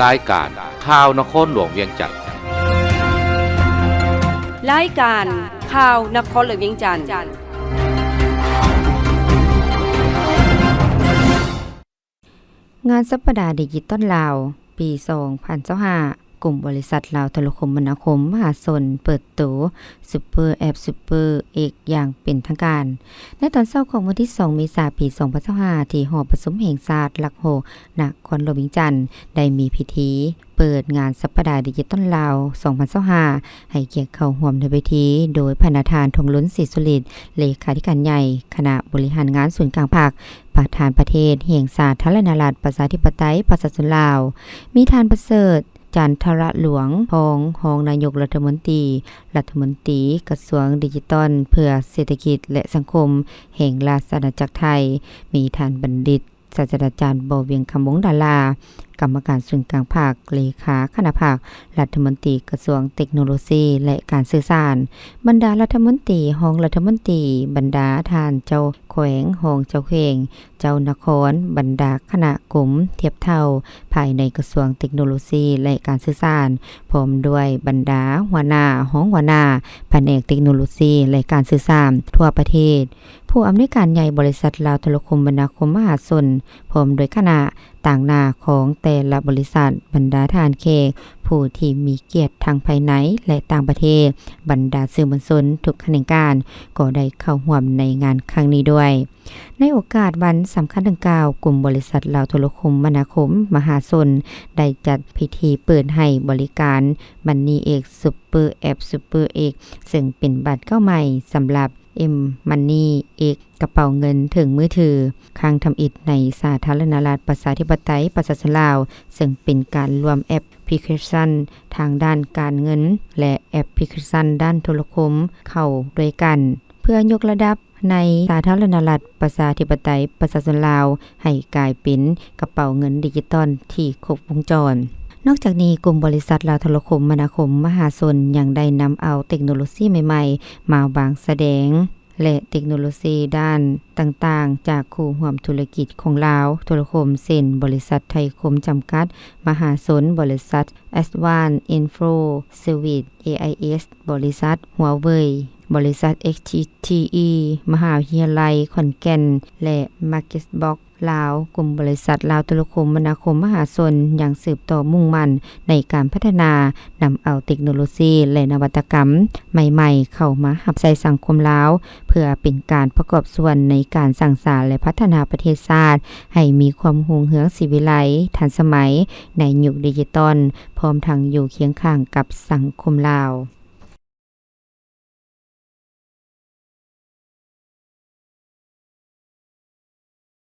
ລາຍການຂ່າວນະຄອນຫຼວງວຽງຈັນ. ລາຍການຂ່າວນະຄອນຫຼວງວຽງຈັນ. ງານສັບປະດາດິຈິຕອນລາວ ປີສອງພັນຊາວຫ້າ ກຸ່ມບໍລິສັດລາວໂທລະຄົມມະນາຄົມມະຫາຊົນ ເປີດໂຕຊຸບເປີແອັບ ຊຸບເປີເອັກ ຢ່າງເປັນທາງການ. ໃນຕອນເຊົ້າຂອງວັນທີສອງ ເມສາ ປີສອງພັນຊາວຫ້າ ທີ່ຫໍປະຊຸມແຫ່ງຊາດຫຼັກຫົກ ນະຄອນຫຼວງວຽງຈັນ ໄດ້ມີພິທີເປີດງານສັບປະດາດິຈິຕອນລາວ ສອງພັນຊາວຫ້າ ໃຫ້ກຽດເຂົ້າຮ່ວມໃນພິທີໂດຍພະນະທ່ານ ທອງລຸນ ສີສຸລິດ ເລຂາທິການໃຫຍ່ຄະນະບໍລິຫານງານສູນກາງພັກ, ປະທານປະເທດແຫ່ງສາທາລະນະລັດ ປະຊາທິປະໄຕ ປະຊາຊົນລາວ, ມີທ່ານ ປະເສີດ ຈັນທະລະຫຼວງ ຮອງ ຮອງນາຍົກລັດຖະມົນຕີ, ລັດຖະມົນຕີກະຊວງດິຈິຕອນເພື່ອເສດຖະກິດ ແລະ ສັງຄົມແຫ່ງລາຊະອານາຈັກໄທ, ມີທ່ານບັນດິດ ສາດສະດາຈານ ບໍ່ວຽງຄຳວົງດາລາ, ກຳມະການສູນກາງພັກ, ເລຂາຄະນະພັກ, ລັດຖະມົນຕີກະຊວງເຕັກໂນໂລຊີ ແລະ ການສື່ສານ, ບັນດາລັດຖະມົນຕີ, ຮອງລັດຖະມົນຕີ, ບັນດາທ່ານເຈົ້າແຂວງ, ຮອງເຈົ້າແຂວງ, ເຈົ້ານະຄອນ, ບັນດາຄະນະກົມທຽບເທົ່າພາຍໃນກະຊວງເຕັກໂນໂລຊີ ແລະ ການສື່ສານ, ພ້ອມດ້ວຍບັນດາຫົວໜ້າ, ຮອງຫົວໜ້າພະແນກເຕັກໂນໂລຊີ ແລະ ການສື່ສານທົ່ວປະເທດ, ຜູ້ອຳນວຍການໃຫຍ່ບໍລິສັດລາວໂທລະຄົມມະນາຄົມມະຫາຊົນ ພ້ອມດ້ວຍຄະນະ, ຕາງໜ້າຂອງແຕ່ລະບໍລິສັດ, ບັນດາທ່ານແຂກຜູ້ທີ່ມີກຽດທັງພາຍໃນ ແລະ ຕ່າງປະເທດ, ບັນດາສື່ມວນຊົນທຸກຂະແໜງການ ກໍໄດ້ເຂົ້າຮ່ວມໃນງານຄັ້ງນີ້ດ້ວຍ. ໃນໂອກາດວັນສຳຄັນດັ່ງກ່າວ, ກຸ່ມບໍລິສັດລາວໂທລະຄົມມະນາຄົມມະຫາຊົນ ໄດ້ຈັດພິທີເປີດໃຫ້ບໍລິການ Money X Super App Super X ເຊິ່ງເປັນບາດກ້າວໃໝ່ສຳລັບ M Money X ກະເປົາເງິນເຖິງມືຖື ຄັ້ງທຳອິດໃນສາທາລະນະລັດ ປະຊາທິປະໄຕ ປະຊາຊົນລາວ, ເຊິ່ງເປັນການລວມແອັບພລິເຄຊັນທາງດ້ານການເງິນ ແລະ ແອັບພລິເຄຊັນດ້ານໂທລະຄົມເຂົ້າດ້ວຍກັນ ເພື່ອຍົກລະດັບໃນສາທາລະນະລັດ ປະຊາທິປະໄຕ ປະຊາຊົນລາວ ໃຫ້ກາຍເປັນກະເປົາເງິນດິຈິຕອນທີ່ຄົບວົງຈອນ. ນອກຈາກນີ້, ກຸ່ມບໍລິສັດລາວໂທລະຄົມມະນາຄົມມະຫາຊົນ ຍັງໄດ້ນຳເອົາເຕັກໂນໂລຊີໃໝ່ໆ ມາວາງສະແດງ ແລະ ເຕັກໂນໂລຊີດ້ານຕ່າງໆ ຈາກຄູ່ຮ່ວມທຸລະກິດຂອງລາວໂທລະຄົມ ເຊັ່ນ ບໍລິສັດໄທຄົມຈຳກັດມະຫາຊົນ, ບໍລິສັດ Advanced Info Service AIS, ບໍລິສັດ Huawei, ບໍລິສັດ HTTE, ມະຫາວິທະຍາໄລຂອນແກ່ນ ແລະ MarketBox ລາວ, ກຸ່ມບໍລິສັດລາວໂທລະຄົມມະນາຄົມມະຫາຊົນ ຍັງສືບຕໍ່ມຸ່ງໝັ້ນໃນການພັດທະນາ, ນຳເອົາເຕັກໂນໂລຊີ ແລະ ນະວັດຕະກຳໃໝ່ໆ ເຂົ້າມາຮັບໃຊ້ສັງຄົມລາວ ເພື່ອເປັນການປະກອບສ່ວນໃນການສ້າງສານ ແລະ ພັດທະນາປະເທດຊາດ ໃຫ້ມີຄວາມຮຸ່ງເຮືອງສີວິໄລ, ທັນສະໄໝ ໃນຍຸກດິຈິຕອນ, ພ້ອມທັງຢູ່ຄຽງຂ້າງກັບສັງຄົມລາວ.